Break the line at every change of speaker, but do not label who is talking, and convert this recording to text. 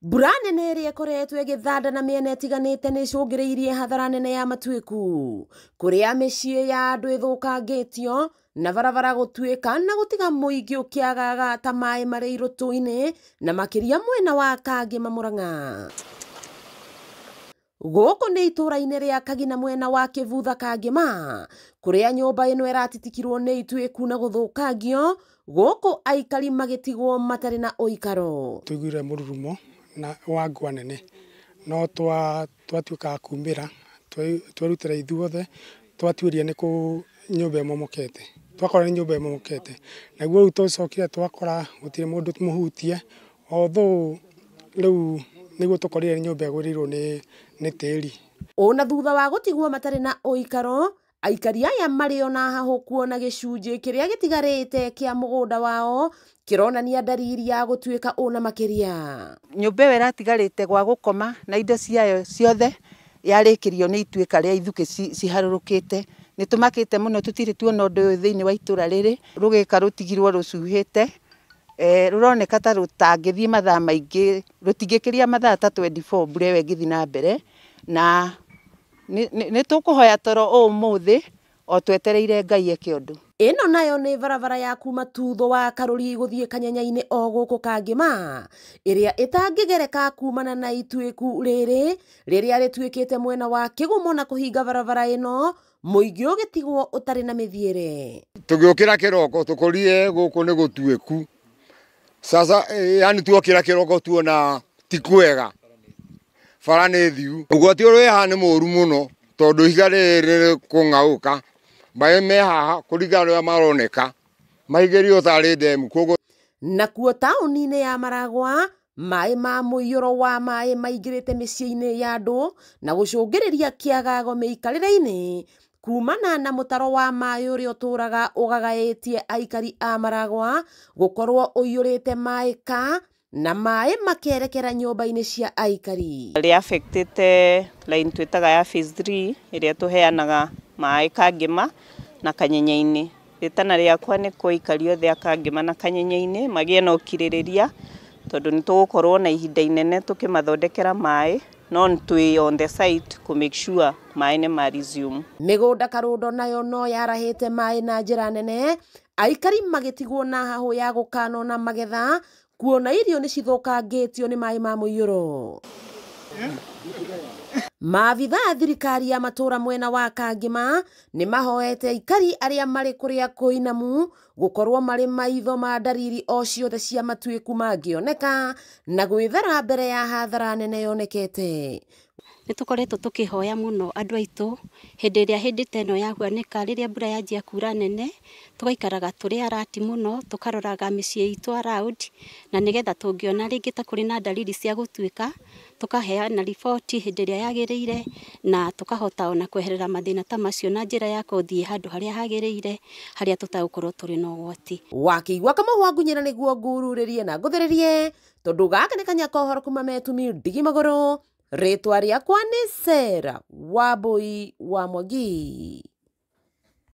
Mbura nene ĩrĩa ĩkoretwo ĩgĩthanda na mĩena ĩtiganĩte nĩ ĩcũngĩrĩirie hathara nene ya matuĩku kũrĩa mĩciĩ ya andũ ĩthũkangĩtio na barabara gũtuĩka na gũtiga mũingĩ ũkĩagaga ta maĩ marĩ irũtũ-inĩ na makĩria mwena wa Kangĩma Mũrang'a. Gũkũ nĩ itũũra-inĩ rĩa Kagina mwena wa Kĩbutha Kangĩma kũrĩa nyũmba ĩno ĩratitikirwo nĩ ituĩku na gũthũkangio gũkũ aikari magĩtigwo matarĩ na ũikaro.
Tũiguire mũrurumo na wa ngwa nene no twatuĩka kumĩra twerutĩra ithuothe twatuĩria nĩ kũ nyũmba ĩmomokete twakora nĩ nyũmba ĩmomokete naguo rĩu tũcokire twakora gũtirĩ mũndũ mũhutie although rĩu nĩguo tũkorire nyũmba ĩgũrĩirwo nĩ tĩri.
Ona thutha wa gũtigwo matarĩ na ũikaro aikari aya marĩ ona hahũ kuona gĩcunjĩ kĩrĩa gĩtigarĩte kĩa mũgũnda wao kĩronania ndariri ya gũtuĩka ũna makĩria.
Nyũmba ĩyo ĩratigarĩte gwa gũkoma na indo ciayo ciothe yarĩkĩrio nĩ ituĩka rĩa ithukĩ ciharũrũkĩte. Nĩ tũmakĩte mũno tũtirĩ tuona ũndũ ũyũ thĩinĩ wa itũra rĩrĩ rũgĩka rũtigirwo rũcuhĩte rũroneka ta rũtangĩthiĩ mathaa maingĩ rũtingĩkĩria mathaa ta 24 mbura ĩyo ĩngĩthiĩ na mbere na nĩ tũkũhoya toro ũmũthĩ o twetereire Ngai eke ũndũ.
Ĩno nayo nĩ barabara ya kuma Tutho wa Karũri gũthiĩ Kanyenya-inĩ o gũkũ Kangĩma ĩrĩa ĩtangĩgereka kumana na ituĩku rĩrĩ rĩrĩa rĩtuĩkĩte mwena wa Kĩgumo na kũhinga barabara ĩno mũingĩ ũgĩtigwo ũtarĩ na mĩthiĩre.
Tũgĩũkĩra kĩroko tũkorire gũkũ nĩ gũtuĩku. Sasa yani tuokĩra kĩroko tuona ti kwega bara nĩ thiu ũgwati ũrĩa wĩ haha nĩ mũru mũno tondũ ihiga rĩrĩ kũng'aũka maĩ me haha kũringana na ũrĩa maroneka maigĩrio tarĩ ndemu koguo.
Nakuo taũni-inĩ ya Maragwa maĩ ma mũiyũro wa maĩ maingĩrĩte mĩciĩ-inĩ ya andũ na gũcũngĩrĩria kĩagago mĩikarĩre-inĩ kumana na mũtaro wa maĩ ũrĩa ũtũraga ũgagaĩtie aikari a Maragwa gũkorwo ũiyũrĩte maĩ ka na maĩ makerekera nyũmba-inĩ cia aikari.
Rĩ affectĩte line twĩtaga ya phase 3 ĩrĩa tũheanaga maĩ Kangĩma na Kanyenya-inĩ. Rĩtana rĩakwa nĩ kwa aikari othe a Kangĩma na Kanyenya-inĩ magĩe na ũkirĩrĩria tondũ nĩ tũgũkorwo na ihinda inene tũkĩmathondekera maĩ no twĩ on the site kũ make sure maĩ nĩ ma resume.
Mĩgũnda Karũndo nayo no yarahĩte maĩ na njĩra nene aikari magĩtigwo na hahũ ya gũkanona magetha kuona irio nĩ cithũkangĩtio nĩ maĩ ma mũiyũro. Maabitha a thirikari ya matũra mwena wa Kangĩma nĩ mahoete aikari arĩa marĩ kũrĩa kũinamu gũkorwo marĩ maitho ma ndariri o ciothe cia matuĩku mangĩoneka na gwĩthara mbere ya hathara nene yonekete.
Nĩ tũkoretwo tũkĩhoya mũno andũ aitũ hĩndĩ ĩrĩa hĩndĩ ta ĩno yahuanĩka rĩrĩa mbura yanjia kura nene tũgaikaraga tũrĩ arati mũno tũkaroraga mĩciĩ itũ around na nĩgetha tũngĩona rĩngĩ ta kũrĩ na ndariri cia gũtuĩka tũkaheana riboti hĩndĩ ĩrĩa yagĩrĩire na tũkahota ona kweherera mathĩna ta macio na njĩra ya gũthiĩ handũ harĩa hagĩrĩire harĩa tũtagũkorwo tũrĩ na ũgwati.
Wakĩigua kamũhwa ngunyĩra nĩguo ngururĩrie na ngũthĩrĩrie tondũ gaka nĩ kanya ka ũhoro kuma metumi ndigi magũrũ. Rĩtwa rĩakwa nĩ Sarah Wambui wa Mwangi.